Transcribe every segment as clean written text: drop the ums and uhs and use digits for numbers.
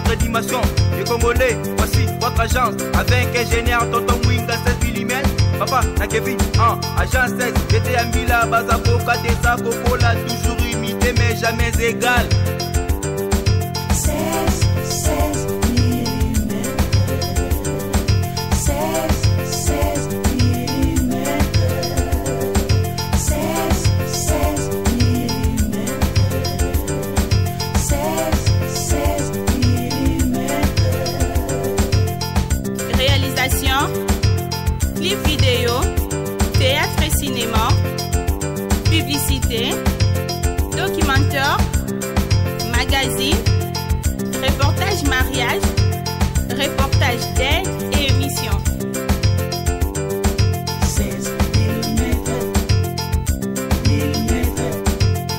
Votre dimension, les Congolais, voici votre agence. Avec ingénieur Tonton Mwinga 16 mm. Papa, na Kevin, en agence 16. J'étais à Mila, Bazaboka, Desa, Kokola, toujours imité mais jamais égal. 16, 16 mm. 16, 16 mm. 16, 16 mm. 16, 16 mm. Réalisation, clip vidéo, théâtre et cinéma, publicité, documentaire, magazine, reportage mariage, reportage d'aide et émission. 16 mm. Mm.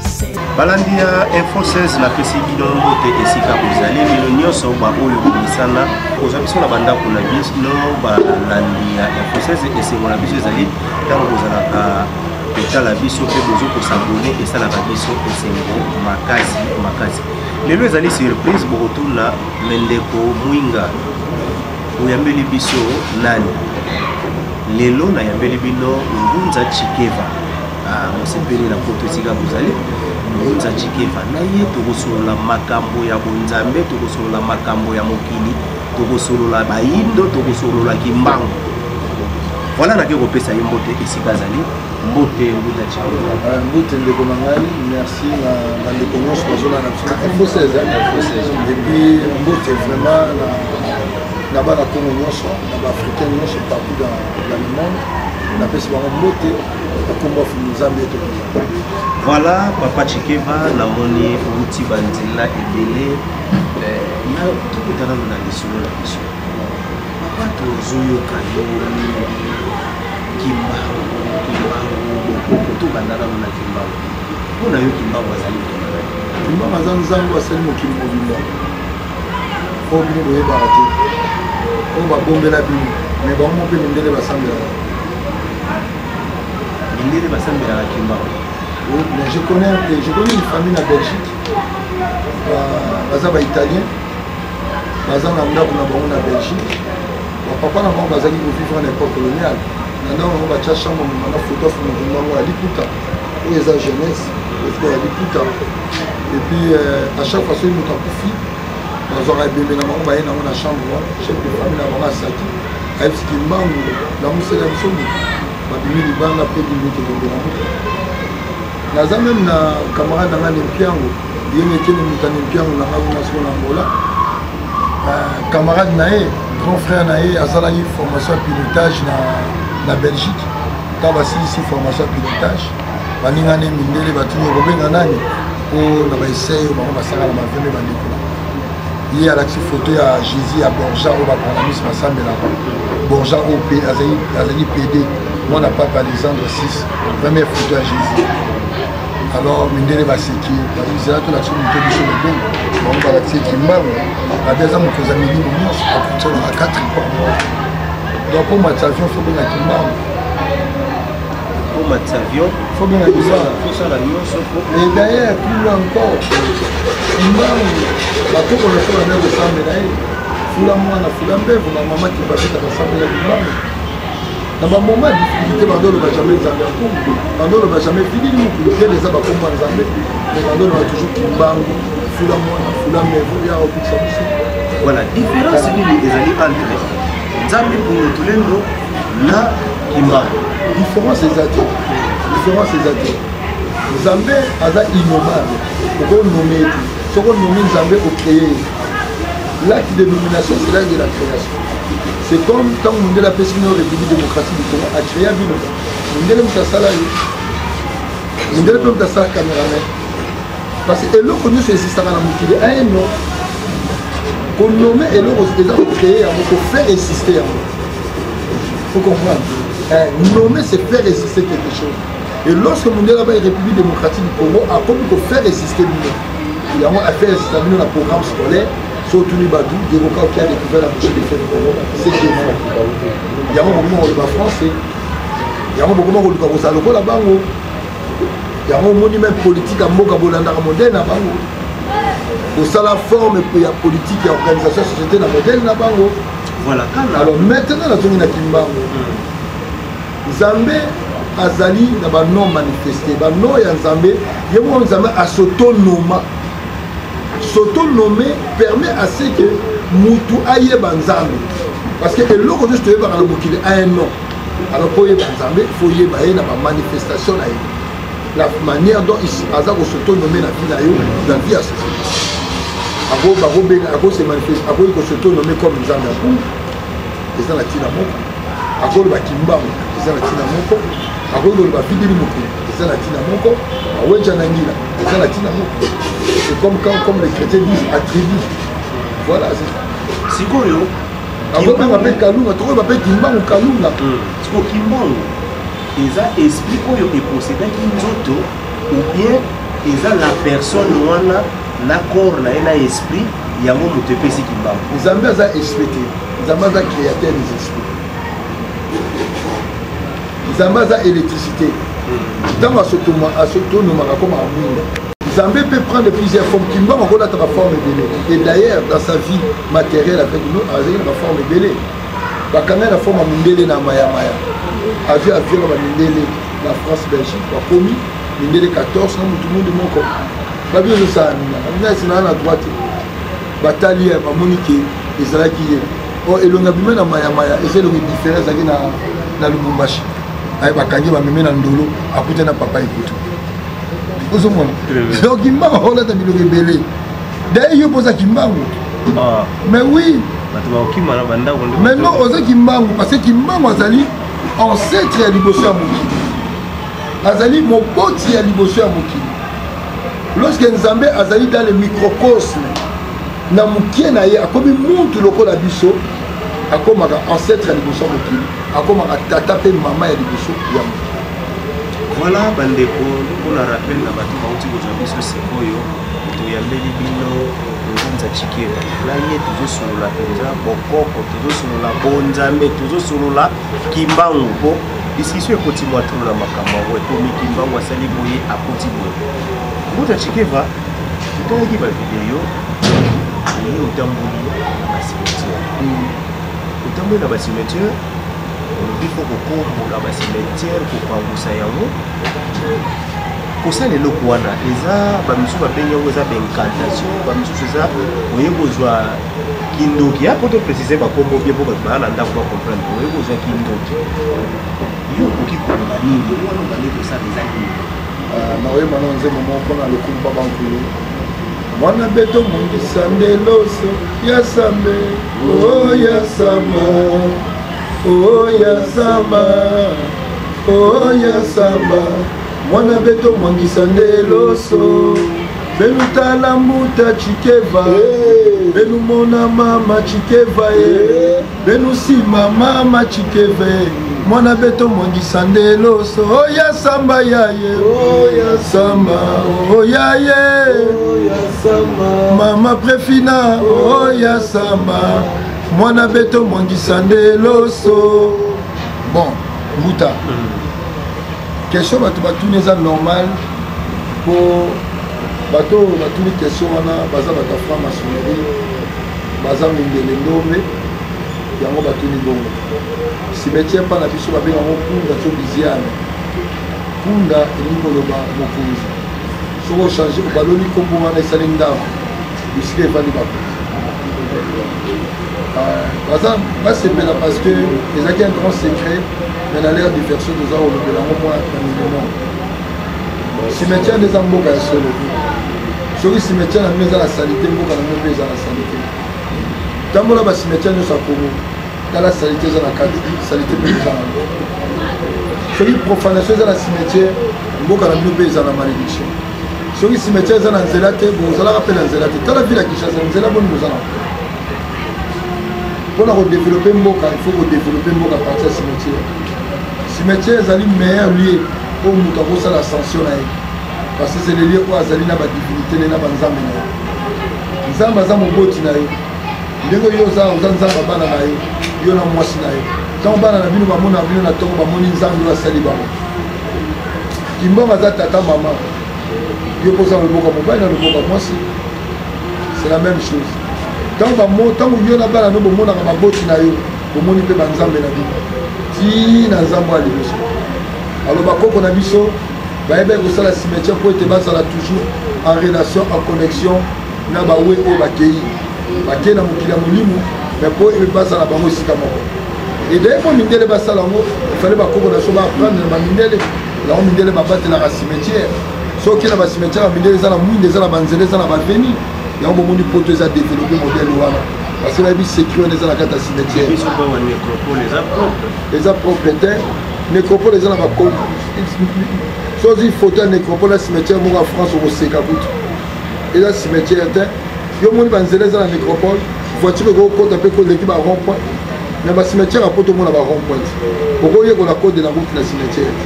16. Balandi ya Info 16, napesi bino mbote esika bozali, bino nyonso baoyo bomisana kozwa biso na bandako na bino. Balandi ya Info 16, esengo na biso ezali ntango bozalaka kotala biso mpe bozo kosabone, esalaka biso esengo makasi makasi. Lelo ezali surprise, bokotuna me ndeko Mwinga oyambeli biso nani? Lelo nayambeli bino Ngunza Tshikeva. Mosepeli na poto esika bozali, Ngunza Tshikeva na ye tokosolola makambo ya bonzambe, tokosolola makambo ya mokili, tokosolola bayindo, tokosolola kimbangu. Voilà, nake kopesa ye mbote esika azali. Mbote Ngunza Tshikeva. Mbote ndeko na ngai, merci na bandeko nyonso bazolanda biso na Info 16, Info 16. Et puis mbote vraiment na bana Congo nyonso, na baafricain nyonso partout dans le monde, napesi bango mbote na kombo ya Nzambe ete kozala. Voilà, papa Tshikeva, namoni outi banzela ebele. Na tokota nano na lisolo na biso. Papa, tozoyoka yo mingi Kimbangu, Kimbangu, bokoko. Tobanda nano na Kimbangu. Mpo na yo, Kimbangu azali moto na nani? Kimbangu aza Nzambe asali mokili mobimba oyo bino boyebaka te, oyo babombela bino, mais bango mpe mindele basambelaka. Mindele basambelaka Kimbangu? Oui, mais je connais une famille na Belgique, baza baitalien, baza na ndako na bango na Belgique. Bapapa na bango bazalaki kovivre na époque coloniale. Na ndako na bango batya chambre moma na photo ya Fumu Kimbangu ya liputa oyo eza jeunesse oyo ya liputa. Et puis à chaque fois soki moto akufi, bazwaka ebembe na bango, baye nango na chambre wana. Chef de famille na bango asaki, ayebisi Kimbangu lamusela biso moto, babimi libanda mpe bimiki ebembe na moto. Naza même na camarade na ngai Nempiango, ye nekende moto ya Nempiango na ngai kuna siko na Angola. Camarade na ye, grand frère na ye, asalaki formation ya pilotage na Belgique. Ntango basilisi formation ya pilotage, baningani mindele batuni kobenga nani mpo na baessai oyo bango basala na baveme bandeko. Ye alakisi photo ya Jésus ya Borja oyo baprogrammiste basambelaka. Borja oyo mpe azalaki PD, mwana pape Alexandre 6, première photo ya Jésus. Alors mindele baseki, bazozela tolakisi moto biso lobongo. Bango balakisi Kimbangu, babi aza mokonzi ya milimo nyonso, akotiolaka 4 porte. Donc mpo matisa avion, faut benga Kimbangu. Mpo matisa avion, faut benga Kimbangu. Kosala nyonso. Et d'ailleurs, plus loin encore, Kimbangu, bakoko na so banda kosambela ye, fula mwana fula mbevu na mama Kibabeta basambela Kimbangu. Na bamoment ya difficulté, bandoloba jamais Nzambe ya Nkungu, bandoloba jamais Filili Mokulu te, eza bakombo ya Nzambe, mais bandoloba toujours Kimbangu, fula mwana fula mbevu ya okutisa biso. Voilà, différence nini ezali entre Nzambe Mpungu Tulendo na Kimbangu? Différence eza te, différence eza te. Nzambe aza innommable, okonommer ye te. Soki onommer Nzambe, ocréer ye. L'acte de nomination, c'est l'acte de la création. C'est comme ntango mondele apesi bino République démocratique du Congo, acréa bino. Mondele moto asala yo, mondele mpe moto asala cameraman, parce que eloko nyonso existaka na mokili a un nom. Konommer eloko eza kocréer yango, kofaire exister yango. Faut comprendre, nommer, c'est faire exister quelque chose. Et lorsque mondele abai République démocratique du Congo, akomi kofaire exister bino yango, afaire exister bino na programme scolaire. So otuni badu Diego qui a découvert la bouche de fleuve Congo, c'est Diego. Yango bokoma koloba français, yango bokoma koluka kozala lokola bango. Yango omoni même politique ya mboka bolandaka modèle na bango. Kosala forme ya politique ya organisation ya société na modèle na bango. Voilà. Alors maintenant nazongi na Kimbangu. Nzambe azali na banom manifeste, banom ya Nzambe. Ye moko Nzambe asotonoma. S'autonome permet à ce que mutu ayeba Nzambe, parce que eloko nyonso toyebaka na mokili a un nom. Alors mpo oyeba Nzambe, il faut oyeba ye na bamanifestation na ye, la manière dont aza kosautonome na vie na yo, na vie ya société. Bakobenga, akose manifeste, akoki kosautonome comme Nzambe ya Mpungu, eza na ntina moko. Akoloba Kimbangu, eza na ntina moko. Akoki koloba Fideli Mokili, eza na ntina moko. Aweja na Ngila, eza na ntina moko. C'est comme quand, comme les chrétiens disent, attribut. Voilà, c'est ça. Sikoyo akobenga mpe Kalunga, tokoyeba mpe Kimbangu Kalunga. Sikoyo Kimbangu eza esprit oyo eposedaki nzoto, ou bien eza la personne wana na corps na ye na esprit yango moto epesi Kimbangu? Nzambe aza esprit te. Nzambe aza créateur des esprits. Nzambe aza électricité. Ntango asotonomaka, akomaka mwinda. Nzambe peut prendre plusieurs formes. Kimbangu akolataka forme ebele. Et d'ailleurs, dans sa vie matérielle avec nous, azalaki na baforme ebele. Bakanga na forme ya mindele na mayamaya, azwi avion na bamindele na France, Belgique, bakomi mindele 14 na mutu mundu moko. Babi ozosala nini? Abina esinaa na droite. Batali ye, bamoni ke ezalaki ye. O elongi abima na mayamaya eza elongi différent, ezalaki na Lubumbashi. Aye, bakangi, bameme na Ndolo, akuta na papa Ekutu. Ozomona, donc Kimbangu akolata biloko ebele. Daye yo mpo oza Kimbangu. Mais oui. Bato bakokima na bandako. Mais non, oza Kimbangu parce que Kimbangu azali ancêtre ya liboso ya mokili, azali moboti ya liboso ya mokili. Lorsque Nzambe azali dans le microcosme na mokie na ye, akomi muntu lokola biso, akomaka ancêtre ya liboso ya mokili, akomaka tata mpe mama ya liboso ya mokili. Voilà bandeko, mpona rappel na bato bauti kozwa biso sikoyo, toyambeli bino Ngunza Tshikeva. Na ye tozosolola mpenza bokoko, tozosolola bonzambe, tozosolola Kimbangu, mpo discussion ekoti mwa trop na makambo yango. Ekomi Kimbangu asali boye, akoti boye. Ngunza Tshikeva, totalaki bavideo oye otamboli na bacimetière. Otamboli na bacimetière, olobi fo kokombola bacimetière, kopangusa yango, kosala eloko wana. Eza bamisusu babengi yango eza baincantation, bamisusu eza oye kozwa kindoki. Ya po toprécise bakombo bien, mpo bato baya na ndako bacomprendre. Oye kozwa kindoki, yo okoki koloba nini wana obandi kosala? Eza nini? Naoyeba na nzembo moko mpona lokumu mpa bankulu. Mwana beto mongisa ndeloso ya sambe o ya samba o ya samba o ya samba. Mwana beto mwangisa ndeloso, benu tala mbuta Tshikeva, benu mona mama Tshikeva ye, benu nsima mama Tshikeva ye. Mwana beto mwangisa ndeloso o ya samba ya ye o ya samba o ya ye mama Prefina o ya samba. Mwana beto mwangisa ndeloso. Bon, mbuta, question bato batuni eza normal, mpo bato oyo batuni question wana baza bato ya franc maçonnerie, baza mindele ndombe, yango batuni bongo. Cimetière mpa na biso babenga yango kunda to biziane. Kunda elingi koloba mokonzi. Soki ochange, obaloli nkombo wana, esali ndako, bisika evandi bakonzi. Baza basepela parce que ezalaki un grand secret, mais na l'ère diversion toza kolobela yango mwa na minimum. Cimetière nde eza mboka ya solo. Soki cimetière na bino eza na saleté, mboka na bino mpe eza na saleté. Tambola bacimetière nyonso ya Congo, tala saleté eza na kati, saleté mpe eza na ngo. Soki profanation eza na cimetière, mboka na bino mpe eza na malédiction. Soki cimetière eza na nzela te, bozalaka mpe na nzela te. Tala ville ya Kinshasa, nzela boni boza na? Mpona kodévelopper mboka, il faut kodévelopper mboka partir ya cimetière. Cimetière ezali meilleur lieu oyo moto akosala ascension na ye, parce que c'est le lieu oyo azali na badivinité ne, na banzambe na ye. Nzambe aza moboti na yo ndenge yo oza nzambe ya bana na yo, yo na mwasi na yo. Ntango bana na bino bamona bino na ntongo, bamoni nzambe oyo asali bango. Kimbangu aza tata, mama. Yo mpoza loboko ya mobali na loboko ya mwasi. C'est la même chose. Ntango bamo ntango yo na bana no bomonaka baboti na yo, bomoni mpe banzambe na bino ti na nzambe ya liboso. Alors bakoko na biso bayebaki kosala cimetière mpo ete bazala toujours en relation, en connexion na bawe oyo bakei bakei na mokili ya molimo, mais mpo bazala bango esika moko. Et d'ailleurs mpo mindele basala yango, ifale bakoko na biso baapprendre na bamindele yango. Mindele babatelaka cimetière. Soki na bacimetière ya mindele, eza na mwinda, eza na banzela, eza na baveni yango. Bomoni poto eza développé modèle wana parce que bayebi sécurité wana eza na kati ya cimetière. Biso mpe wa nécropole eza propre? Eza propre te. Nécropole eza na bako so ozwi photo ya nécropole ya cimetière moko ya France, okoseka kutu. Eza cimetière te. Yo moni banzela eza na nécropole, voiture ekokota mpe koleki ba rond point. Na bacimetière ya poto omona ba rond point, okoyekola code de la route na cimetière te.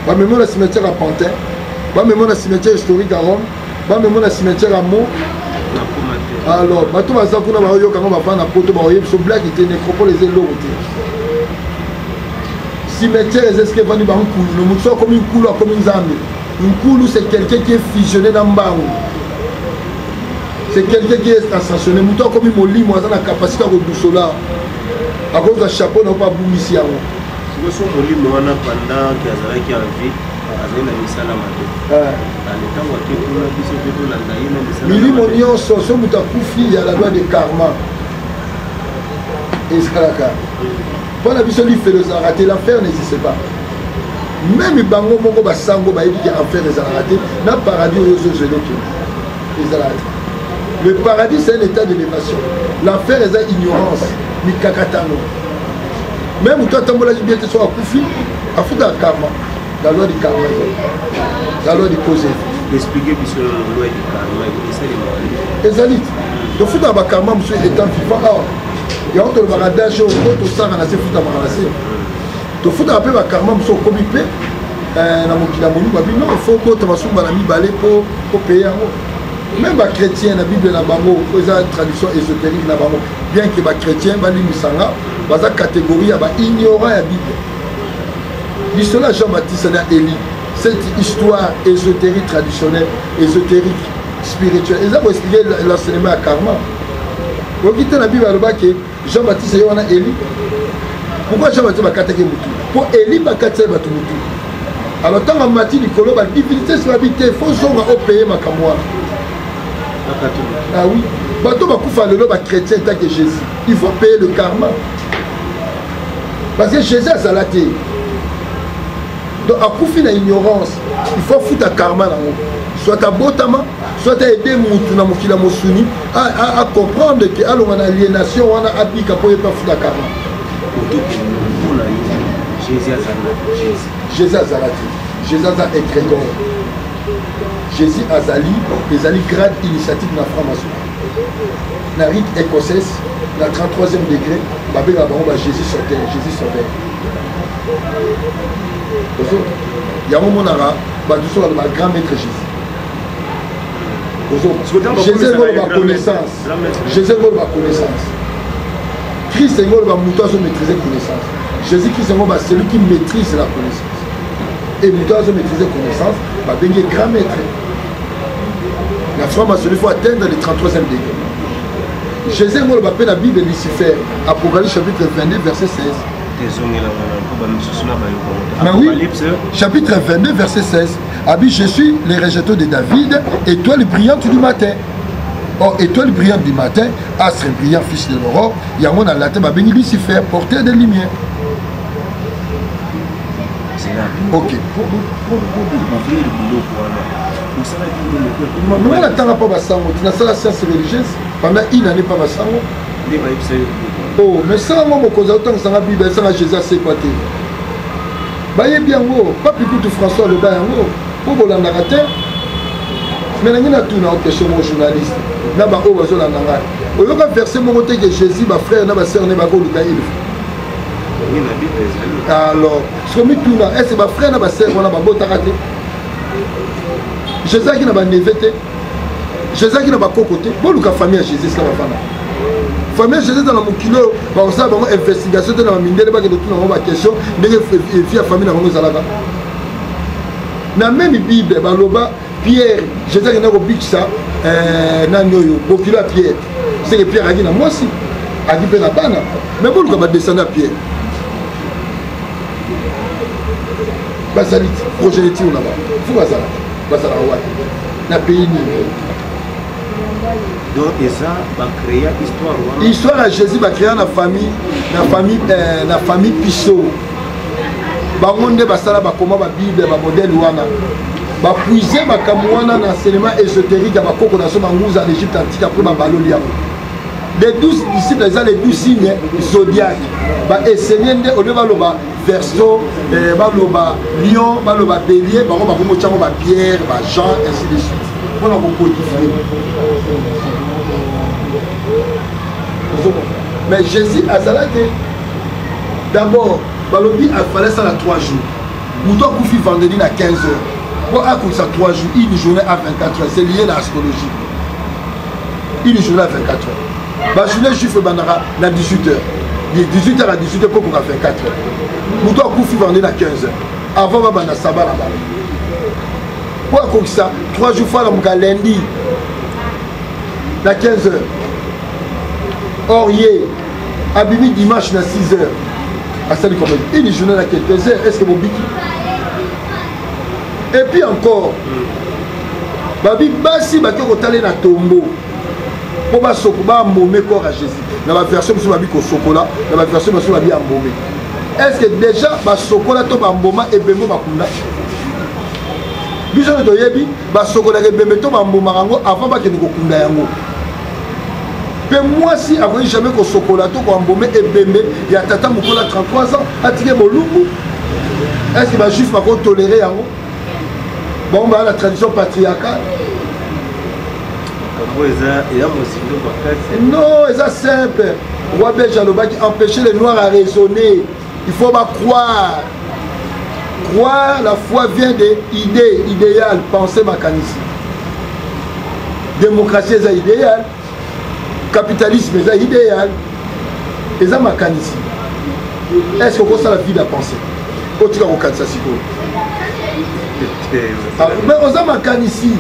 Bamemo na cimetière ya Pantin, bamemo na cimetière historique ya Rome, bamemo na cimetière ya Mo. Nakoma te. Alors bato baza kuna baoyoka yango, bavanda poto, baoyebi so blague te. Nécropole eza eloko te. Cimetière eza esika evandi bankulu. Motu so akomi nkulu, akomi nzambe. Nkulu, c'est quelqu'un qui est fusionné na mbangu, c'est quelqu'un qui est ascensionné. Motu akomi molimo, aza na capacité ya kodusola, akozwa chapeau na yo mpo abungisi yango. Sikoyo so molimo wana, pendant ke azalaki en vie, azali na misala mabe, ale ntango ake kuna, biso mpe tolanda ye na misala milimo mabe. Nyonso so moto akufi, ya la loi de karma ezalaka mpo na biso. Lifelo ezalaka te, l'enfer n'existe pas. Même bango moko basango bayebi ke enfer ezalaka te, na paradis oyo ozozwa eloko ezalaka te. Le paradis, c'est un état d'élévation. L'enfer eza ignorance, mikakatano. Même moto atambolaki bien te, soki akufi, afutaka karma. La loi du karma ezali la loi du cause effet. Explique biso loi du karma esalemaka. Ezali tofutaka bakarma mosusu étant vivant awa. Yango tolobaka danger oyo tosaka na se, futamaka na se. Tofutaka mpe bakarma mosusu okomi mpe na mokili ya molimo babi non, faut bota masumu na mibale mpo opaye yango. Même bachrétien na Bible na bango, oyo eza tradition ésotérique na bango, bien que bachrétien balimbisanga, baza catégorie ya baignorant ya Bible. Lisolo ya Jean Baptiste na Élie, cette histoire ésotérique traditionnelle, ésotérique spirituelle, eza koexpliquer l'enseignement ya karma. Oyoki te na Bible alobaki Jean Baptiste ye wana Élie. Pourquoi Jean Baptiste bakataki motu? Mpo Élie bakatisa ye bato motu. Alors ntango amati likolo, badivinité si babi te, faut zonga opaye makambo wana. Ah oui, bato bakufa lelo, bachrétien, tant que Jésus, il faut payer le karma parce que Jésus azala te. Donc akufi na ignorance, il faut afuta karma nango, soit abotama, soit aide mutu na mokili ya mosuni acomprendre ke alonga na aliénation wana, abika mpo ye mpe afuta karma. Mpona yo, Jésus azala Jésus? Jésus azala te. Jésus aza égrégore. Jésus azali, ezali grade initiatique na franc-maçon, na rite écossaise, na 33e degré. Babengaka bango ba Jésus sauteur, Jésus sauveur. Ozo yango omonaka bato so baloba grand maître Jésus. Ozo Jésus engoloba connaissance, Jésus engoloba connaissance, Christ engoloba moto azo maîtriser connaissance. Jésus Christ engoloba celui qui maîtrise la connaissance. Et moto azo maîtriser connaissance, babengi grand maître. La franc-maçonnerie, il faut atteindre le 33e degré. Jésus engoloba mpe na Bible Lucifer, Apocalypse chapitre 22 verset 16. Tezongelanga na mpo bamisusu na bayokango. Mais oui. Apocalypse. Chapitre 22 verset 16 abi: je suis le rejeton de David, étoile brillante du matin. Or étoile brillante du matin, astre brillant, fils de l'aurore, yango na latin babengi Lucifer, porteur de lumière. Ok. Ouvrir biloko wana osalaki nini? Nga natanga mpo basango ti nasala science religieuse pendant une année mpa basango. Nde bayebisa yo biloko? Oh, mais sango mokonzi aotangisanga Bible, esanga Jésus asekwa te. Bayebi yango, papi kutu François aloba yango mpo bolandaka te. Mais nangi natuna o question moko, journaliste na baoyo bazolanda ngai: oyoka verset moko te ke Jésus, bafrère na basœur ne bakoluka ilfe? Oui, na Bible ezali. Alors siko mituna: est-ce bafrère na basœur wana babotaka te? Jésus aki na baneveux te? Jésus aki na bakoko te? Boluka famille ya Jésus esika bafanda. Famille ya Jésus eza na mokili oyo, bakosala bango investigation te na bamindele, bakende tuna bango baquestion ndenge vie ya famille na bango ezalaka. Na même Bible baloba Pierre, Jésus akenda kobikisa eh, nani oyo bokilo ya Pierre, seke Pierre ayaki na mwasi, ayaki mpe na bana, mais boluka badescendant ya Pierre bazali progéniture na bango fo bazalaka bazalaka wapi na pays nini? Donc eza bacréa histoire wana, histoire ya Jésus bacréa na famille, na famille, eh, na famille Piso. Bango nde basala bakoma babible bamodele wana, bapuise makambo wana na enseignement ésotérique ya bakoko na so banguza na Égypte antique. Après babaloli yango, les 12 disciples eza les 12 signes zodiaque. Baesenie nde olie baloba Verseau, eh, baloba Lion, baloba Bélier, bango bakomi otyango bapierre, bajean, ainsi de suite, mpona kocodifie. Mais Jésus azala te. D'abord balobi afallait sala 3 jours. Moto akufi vendredi na 15 heures, mpo akokisa 3 jours, une journée à 24 heures, c'est lié na astrologie. Une journée à 24 heures, bajournée juif ebandaka na 18 heures, de 18 heures à 18 heures mpo koka 24 heures. Moto akufi vendredi na 15 heures, avant babanda saba na bango, mpo akokisa 3 jours, fo alamuka lundi na 15 heures. Or ye abimi dimanche na 6 heures, asali combien? Une journée na quelques heures. Est ce que bobiki? Et puis encore, babi basi bake kotala na tombo mpo basoko baembaume corps ya Jésus. Na baversion mosusu babi kosokola, na baversion mosusu babi embaume. Est ce que déjà basokola to bamboma ebembe bakunda? Biso nde toyebi basokolaka ebembe to bambomaka yango avant bakende kokunda yango. Mpe mwasi akoki jamais kosokola to koambome ebembe ya tata mokolo ya 33 ans atike bolumbu. Est ce que bajuif bakotolere yango? Bango baa na tradition patriarcale. Non, eza simple. Roi belge alobaki: empêcher les noirs à raisonner, il faut bacroire. Croire, la foi vient de idée, idéal, pensée, makanisi. Démocratie eza idéal, capitalisme eza idéal, eza makanisi. Est ce que okosala vie ya pensée, otika kokanisa sikoyo? Mais oza makanisi,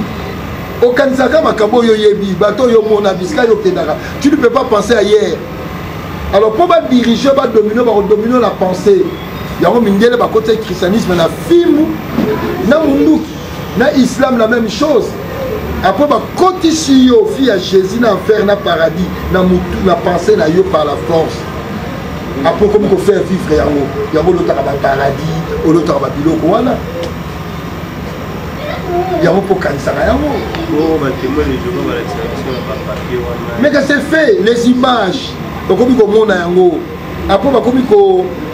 okanisaka makambo oyo oyebi, bato oyo omona, bisika yo okendaka. Tu ne peux pas penser ailleurs. Alors mpo badirige, badomino, bakodomino na pensée yango. Mindele bakotisa christianisme na fimu na munduki, na islam la même chose. Après bakotisi yo vie ya Jésus na enfer na paradis na mutu, na pensée na yo, par la force. Après okomi kofaire vivre yango. Yango olotaka baparadis, olotaka babiloko wana, yango mpo okanisaka yango. Mais que c'est fait, les images okomi komona yango. Après bakomi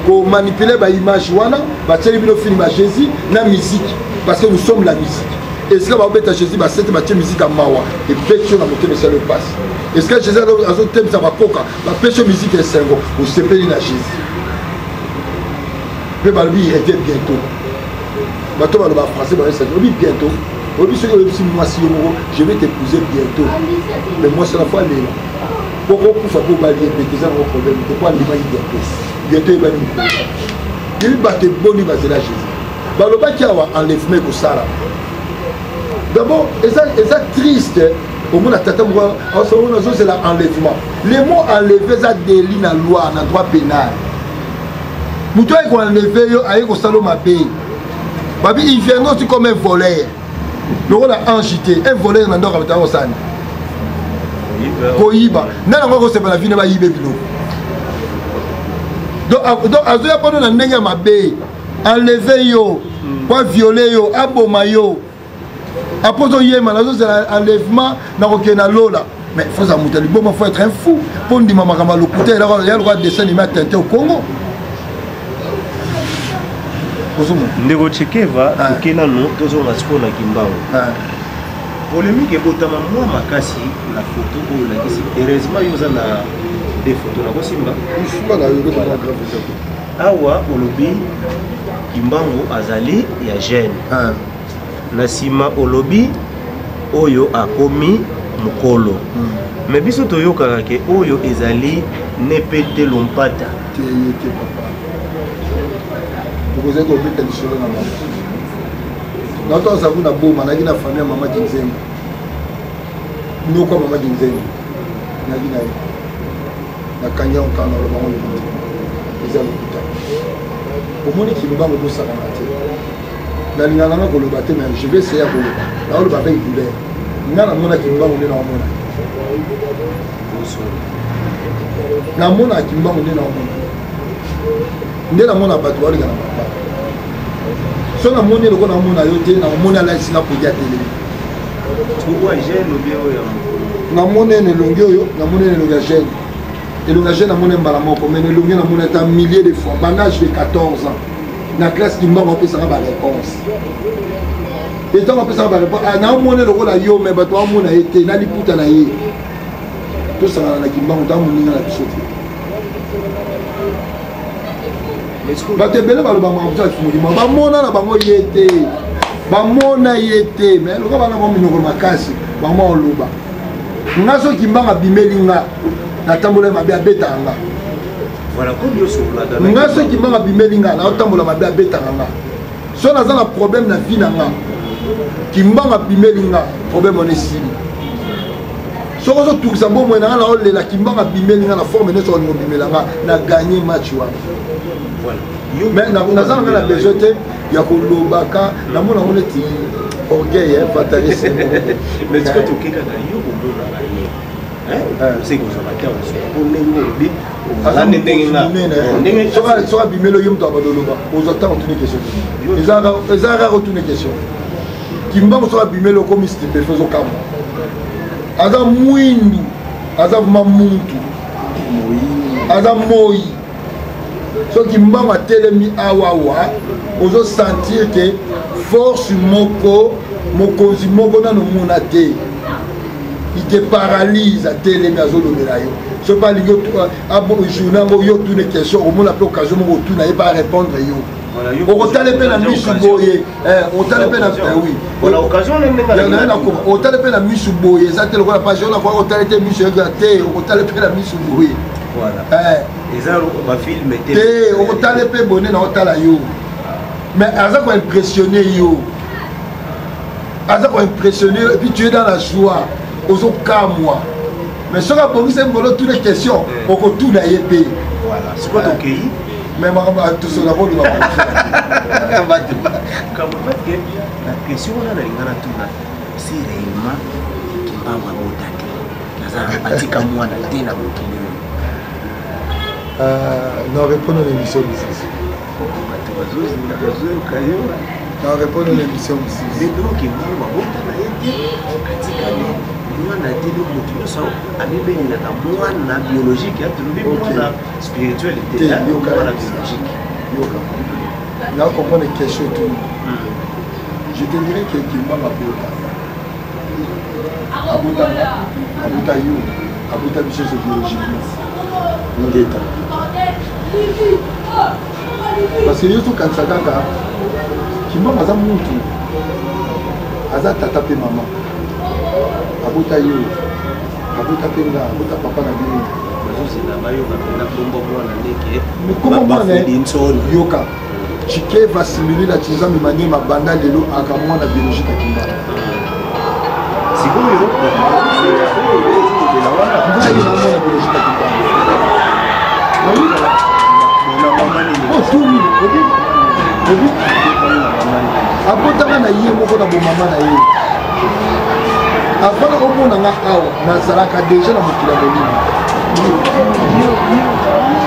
komanipule baimage wana, batieli bino film ya Jésus na musique, parce que nous sommes la musique. Esika babeta Jésus basete, batie musique ya mawa, ebeti yo na motema, esali mpasi. Esika Jésus azotemisa bakoka, bapesi yo musique ya esengo, osepeli na Jésus. Mpe balobi il revient bientôt. Bato baloba français bayesaki obi bientôt. Oyebi, soki oyebisi mwasi yo moko: je vais t'épouser bientôt, mais mwasi na fo alela po kokufa mpo obali ye mpe eza nango problème te, po andimaki bientôt. Bientôt eyebani mokolo. Yebi bato eboni bazela Jésus. Balobaki awa enlèvement ekosala. D'abord eza, eza triste omona tata moko aosona azozela enlèvement. Le mot enlevé eza délit na loi, na droit pénal. Moto aye koenleve yo, aye kosala mabe, babi il viendra aussi comme un voleur, lokola ange te. Un voleur na ndako abetaka kosani koyiba nde nango akosepela vine bayibe biloko. Donc azoya mpano na ndenge ya mabe, enleve yo po aviole yo, aboma yo. Apo ozoyema nazozela enlèvement, nakokende na lola. Mais foza moto ya liboma, faut être un fou mpo ndima makambo ya lokuta ya lokola dessin animé ya Tintin au Congo. Ozomona. Ndeko Tshekeva, toke nanu tozonga sikoyo na Kimbangu. Polémique ebotama mwa makasi na foto oyo olakisi. Heureusement yo oza na de photo nakosimba. Simba na yo mwa grave eza te. Awa olobi Kimbangu azali ya jeune, na nsima olobi oyo akomi mokolo. Me biso toyokaka ke oyo ezali Nepete Lompata. Te, ye te papa. Okozali kobeta lisolo na mama nato azaku na boma. Nayaki na famille ya mama Kinzembo. Noko ya mama Kinzengi naki na ye, nakangi yango kaka, naloba yango lobi te, eza lokuta. Omoni Kimbangu bosakana te, nalinga nanga koloba te, mais je vais essayer ya koloba, naoloba avec douleur. Nga namona Kimbangu nde naomona, namona Kimbangu nde naomona, nde namona bato baoleka na balabala. So namoni eloko namona yo te, naomoni alaisi nga podi atelemi. Namoni na elongi oyo, namoni na elongi ya jeune, elongi ya jeune namoni mbala moko, mais na elongi namoni ata millier de fois banda age de 14 ans na classe. Kimbangu apesaka baréponse, etango apesaka baréponse, naomoni lokola yo, mais bato bamona ye te na liputa na ye. Tosangana na Kimbangu, ta moninga na biso te. Bato ebele baloba makambo ya kimolimo, bamona na bango ye te, bamona ye te, mais lokola bana bango minoko makasi, bango oloba. Nga soki Kimbangu abimeli nga, natambola mabe, abetaka nga. Nga soki Kimbangu abimeli nga, naotambola mabe, abetaka nga. So naza na problème na vie na nga, Kimbangu abimeli nga, problème wana esili. Soki ozotukisa bomoi na nga, naolela, Kimbangu abimeli nga na forme nyonso olingo obimela nga, na gagné match wana. Mais naza na nga na besoin te ya kolobaka, namona yango neti orgueil fatalisi. Mais sikoyo toke kaka yo komonaka ye, oseki kozwa baterme po ndenge olobi ozalani ndenge nga ndenge soki abimeli yo, moto abadoloba, ozwa ntango otuni question. Eza kaka otuni question. Kimbangu soki abimeli, okomi stupéfait, ozokamwa. Aza mwindu, aza vraiment muntu, aza moi. Soki Mbangu atelemi awawa, ozosentir ke force moko, mokonzi moko nano mona te, il te paralyse. Atelemi, azolobela yo. Soki alingi journée yango, yo otune question, okomona mpe occasion moko otuna ye mpe arépondre yo. Okotale mpe na misu boye, otale mpe na, oui, otale mpe na misu boye. Eza te lokola page oyo nakoka otale te misu eza te, okotale mpe na misu boye. Te, okotale mpe bone na otala yo, mais aza koimpressionne yo, aza koimpressionne yo, et puis tu es dans la joie, ozokamwa. Mais soki abongisi ngolo, tuna question, okotuna ye mpe. Sikoyo tokei. Mais makambo tosola koluka. Kambo parce na question wana nalinga natuna si réellement Kimbangu abota te, naza batika mwana te na mokili oyo. Na répondre na émission mosusu. Bato bazozinga, bazoyoka yo. Na répondre na émission mosusu. Lelo Kimbangu babota na ye te, atikali mwana te. Donc moto nyonso amibelelaka mwana biologique, tolobi mwana spirituel te, mwana biologique. Yoka, na comprendre question tout. Je te dirais que Kimbangu abota, abotanga, abota yo, abota biso nyonso biologiquement. Ngeta, parce que yo tokanisa kaka Kimbangu aza mutu, aza tata mpe mama. Abota yo, abota mpe nga, abota papa na bino. Bazozela bayoka mpenza kombo mwana ndeke. Kombo mwana, yoka, Chikeva Similila Chinzambi Manyema, banda lelo aka mwana biologique ya Kimbangu. Sikoyo ngai na mwana biologique ya Kimbangu otuni obi obi abotaka na ye moko na bomama na ye. Avant omona nga awa, nazalaka deja na mokili ya molimo.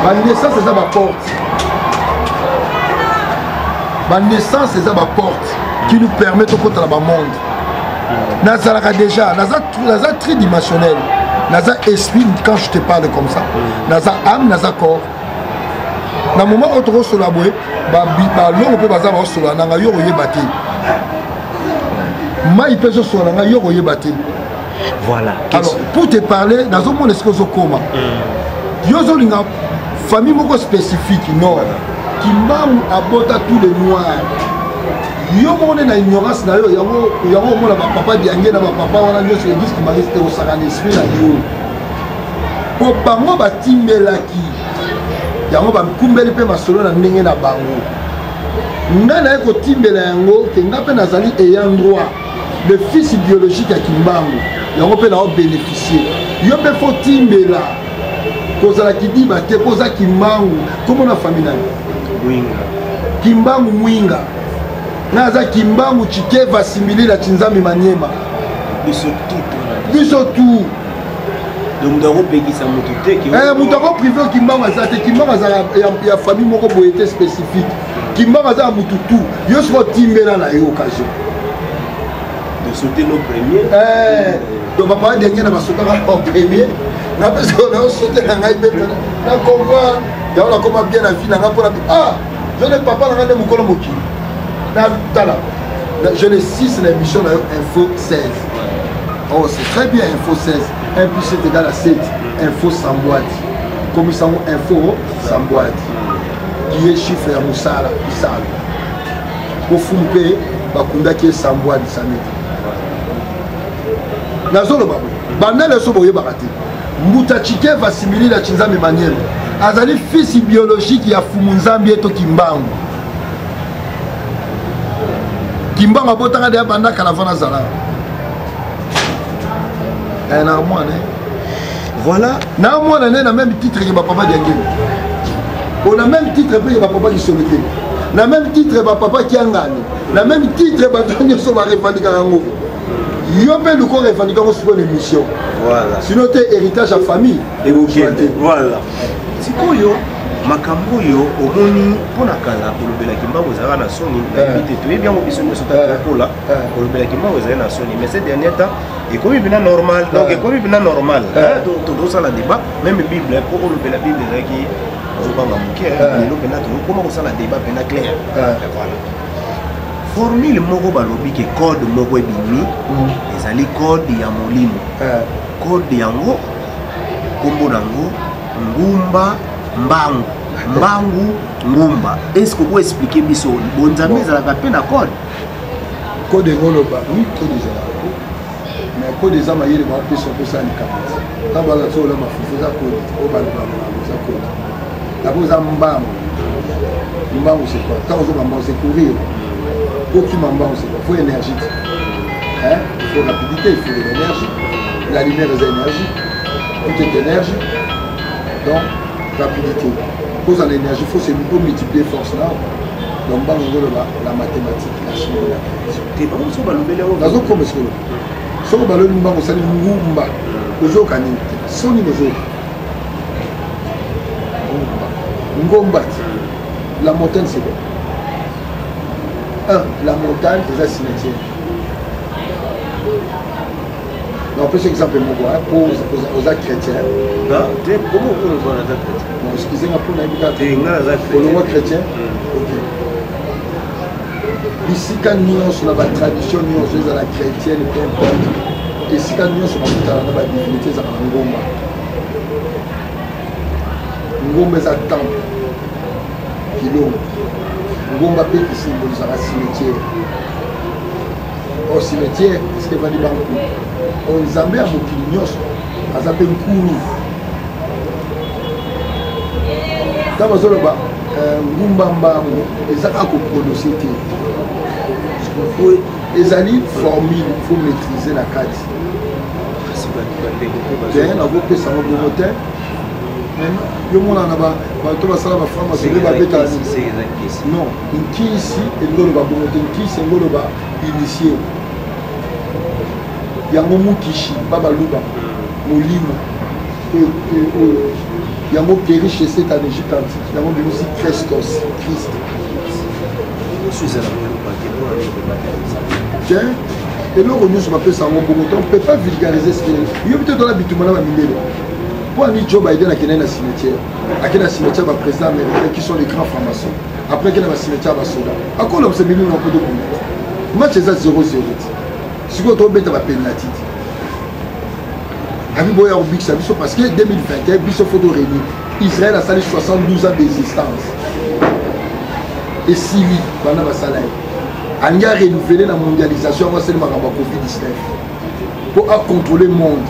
Banaissance eza baporte, banaissance eza baporte qui nous permet tokota na bamonde. Nazalaka déjà, naza tridimensionnel, naza esprit. Quand je te parle comme ça, naza âme, naza corps. Na moment oyo tokosola boye, balongo mpe baza baosola nanga, yo koyeba te. Mai mpe ezosola na ngai, yo koyeba te. Voilà. Alors, pour te parler, nazomona esika ozokoma. Yo ozolinga famille moko spécifique. Non, Kimbangu abota tous les noirs. Yo moko nde na ignorance na yo yango. Yango omona bapapa Diange na bapapa wana nyonso, église kimbanguiste ekosaka na esprit na yo, mpo bango batimbelaki yango, bakumbeli mpe masolo na ndenge na bango. Ngai naye kotimbela yango ke ngai mpe nazali ayant droit, le fils biologique ya Kimbangu. Yango mpe nao bénéficier. Yo mpe fo timbela. Kozala kidiba te mpo oza kimbangu. Kombo na famille na yo? Mwinga. Kimbangu Mwinga. Nga aza Kimbangu Tshikeva Simbilila Tshinzambi Maniema. Biso tout. Biso tout. Donc moto akopekisa moto te ke eh, moto akoprive Kimbangu aza te. Kimbangu azala ya, ya famille moko boye te spécifique. Kimbangu aza ya motu tout. Yo soki otimbela na yo occasion. De sauter nos premiers. Eh, donc papa dernier na basokaka en premier. Na pe soki na sauter na ngai pe na comprendre. Yango nakoma bien na vie na ngai mpona ah je ne papa na ngai nde mokolo mokili. Na tala je le 6 na émission na yo info 16. Oh, c'est très bien info 16. 1 plus 7 égale à 7. Info sans boîte. Comme ça, info sans boîte. Qui est chiffre ya mosala, misala. Kofu mpe bakundaki ye sans boîte samedi. Nazoloba boye. Banda leso boyebaka te. Mbuta Tshikeva Similila Tshinzambi Maniema azali fils biologique ya Fumu Nzambi eto Kimbangu. Kimbangu abotaka deya banda kala vana azalaka. Eh, na mwana eh. Voilà. Na mwana ne na même titre que ba papa Diangelo. On a même titre que ba papa Kisoleke. Na même titre ba papa Kiangani. Na même titre ba nyonso ba revendiquer yango. Yo mpe luko revendiquer yango sikoyo na émission. Voilà. Sinon te héritage ya famille ekokende. Voilà. Sikoyo makambo oyo omoni mpo na kala kolobelaki mbango ezalaka na soni, nayebi te, toyebi yango biso nyonso tokola, kolobelaki mbango ezali na soni, mais ces derniers temps ekomi mpena normal. Donc ekomi mpena normal tozosala débat, même Bible, mpo kolobela Bible ezalaki ozobanga moke, lelo mpena tokoma kosala débat mpena clair. Voilà. Formule moko balobi ke code moko ebimi, ezali code ya molimo. Code yango kombo nango ngumba mbangu mbangu ngumba. Est-ce que oko expliquer biso bonzambe ezalaka mpe na code? Code engoloba oui, code ezalaka te, mais code eza mayele bapesa opesa likambo te. Ntango baza so olamba fufu eza code oyo balobaka eza code. D'abord eza mbangu. Mbangu c'est quoi? Ntango ozoba mbangu c'est courir. Okima mbangu c'est quoi? Faut énergie te. Hein? Il faut rapidité, il faut de l'énergie. La lumière eza énergie. Tout est énergie. Donc rapidité. Cause en énergie, il faut se multiplier force là. Donc mbangu ezoloba la mathématique, la chimie de la création. Te bango mosusu balobeli yango. Nazokoma sikoyo. Soki balobi mbangu osali ngumba, ozoyoka nini te? Soni ozoyoka. Ngumba. Ngomba ti. La montagne c'est quoi? Un, la montagne eza cimetière. Napesa exemple moko po oza chrétien. Te, comment okoloba naza chrétien? Bon, excusez nga mpo nayebi kaka Te, nga naza chrétien. Olongwa chrétien? Ok. Bisika nyonso na batradition nyonso ezala chrétienne, peu importe, esika nyonso bakutana na badivinité ezalaka na ngomba. Ngomba eza temple kilongo. Ngomba mpe esimbolisaka cimetière. Au cimetière esika evandi bankulu, oyo nzambe ya mokili nyonso aza mpe nkulu. Ntango bazoloba ngumba mbangu eza kaka koprononce te, ezali formule faut maîtriser na kati. Te, nakopesa yango bongo te. Yo mona na bato basala bafranc-maçonnerie babetaka non nkisi elingi oloba bongo te. Nkisi elingi oloba initie yango mukishi ba baluba molimo oyo yango keriche c'est en Égypte antique, yango bimisi Christos, Christ. Te, eloko nyonso bapesa yango bongo te, on peut pas vulgariser ce que yo bite tola bitumba na bamindele. Mpo ani Joe Biden akendaki na cimetière, akende na cimetière baprésident américain qui sont les grands francs-maçons, après akende na bacimetière basoda akolobisa milimo na poto kuna. Match eza 0-0 ti sikoyo tobeta bapenalty ti abi boya kobikisa biso parce que 2021 biso faut toréunir. Israël asali 72 ans d'existence esili banda basala ye, alingi arenouveler na mondialisation yango, asali makambo ya covid-19 mpo acontrôler monde.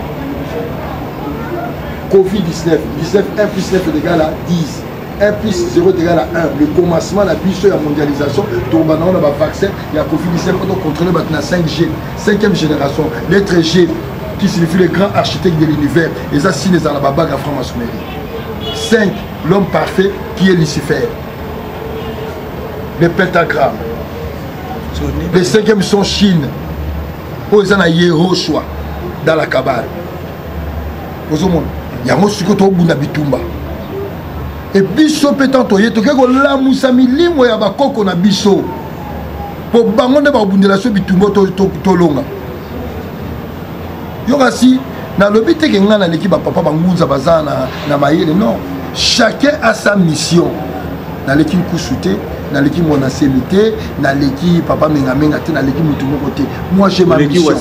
Covid-19, 19, 1 plus 9 est égal à 10, 1 plus 0 est égal à 1, le commencement na biso ya mondialisation. Tokobanda ngo na bavaccin ya covid-19 mpo tocontrôle bato na 5G, 5e génération, lettre G. qui signifie le grand architecte de l'univers. Eza signe ezala na babague ya franc-maçonnerie. 5, l'homme parfait qui est Lucifer. Le pentagramme. Le cinquième son Chine. Oyo eza na Yehoshua dans la Kabbale. Ozomona yango sikoyo tobunda bitumba. E biso mpe ntango toye toke kolamusa milimo ya bakoko na biso mpo bango nde bakobundela so bitumba tolonga. Yo kasi nalobi te ke ngai naleki bapapa bangunza baza na mayele. Non, chacun a sa mission. Naleki nkusu te, naleki mwana semi te, naleki papa mengamenga te, naleki mutu moko te. Moi, j'ai ma mission.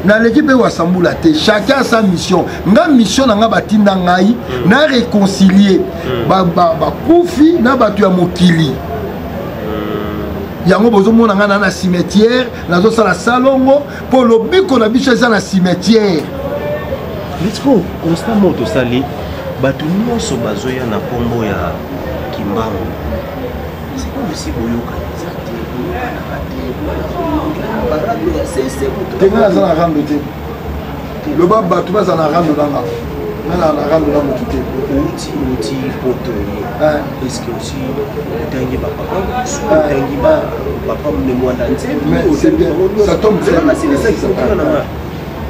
Naleki mpe wasambula te. Chacun a sa mission. Nga mission na nga, batinda ngai na réconcilier bakufi na bato ya mokili. Yango bozomona ngai na cimetière, nazosala salongo mpo lobiko na biso eza na cimetière. Lisiko constat moko tosali, bato nyonso bazoya na nkombo ya Kimbangu, c'est comme si boyokani eza te, boyokanaka te, barando ya sese. Te, ngai naza na rando te. Loba bato baza na rando nanga, ngai na rando na motu te. Outi poto ye, est ce que aussi otangi bapapa mosusu, otangi bapapa Memwanda Nzembe? Ça tombe très bien. Nanga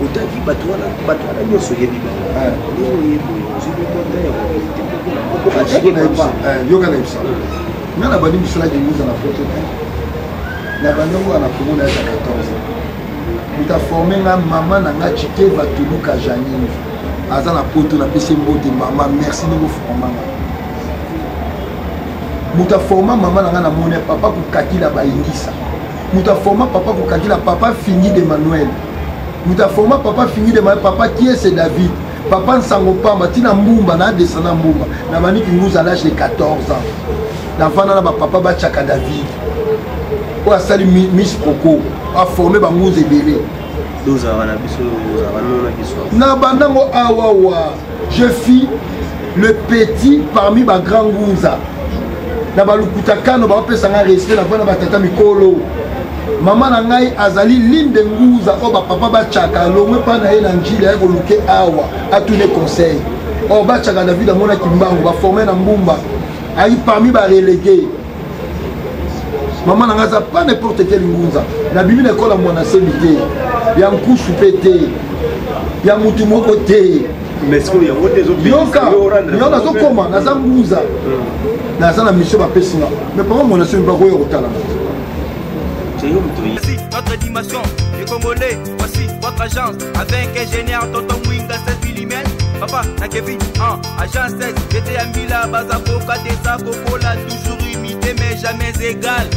otangi bato wana, bato wana nyonso oyebi bango. Ndenge oyebi oyo ozwi mokonda ya kokende te. Yoka na yebisa nga, na bandi mosala kinguza na poto te. Na bandi yango na Kongo na yaka 14. Moto aforme nga, mama na nga Chikeva Tuluka Janine, aza na poto, napesi mbote. Mama, merci ndenge oforma nga. Moto aforma mama na nga, namoni papa Kokakila Bayingisa. Moto aforma papa Kokakila, papa Fingi de Manuel. Moto aforma papa Fingi de Manuel, papa Kiese David, papa Nsango Pamba, ntina Mbumba na adesana Mbumba. Na bandiki nguza à l'âge de 14 ans. Navanda na bapapa Bachaka David oyo asali Miss Proco, aforme bangunza ebele. Ozalaka na biso, ozalaka nona biso. Na bandango awawa, je fis le petit parmi bagrand ngunza na balukuta kano, baopesa ngai respect. Navanda batata mikolo. Mama na ngai azali linde nguza oyo bapapa Bachaka longwe mpa na ye na Njili, aye koluke awa, atune conseil oyo Bachaka David amonaki mbangu baforme na Mbumba, ayi parmi barelégué. Mama na ngai aza pas n'importe quel ngunza. Nabimi na ekola mwana semi te, ya nkusu mpe te, ya mutu moko te. Yoka, yo nazokoma, naza ngunza, naza na mission bapesi nga. Mais papa mwana semi bakoya kotala. Voici notre dimension, les Congolais, voici votre agence. Avec ingénieur Tonton Mwinga 16 mm. Papa na Kevin en agence 16. J'étais à Mbila, Bazakoka, Desa, Kokola, toujours imité mais jamais égal.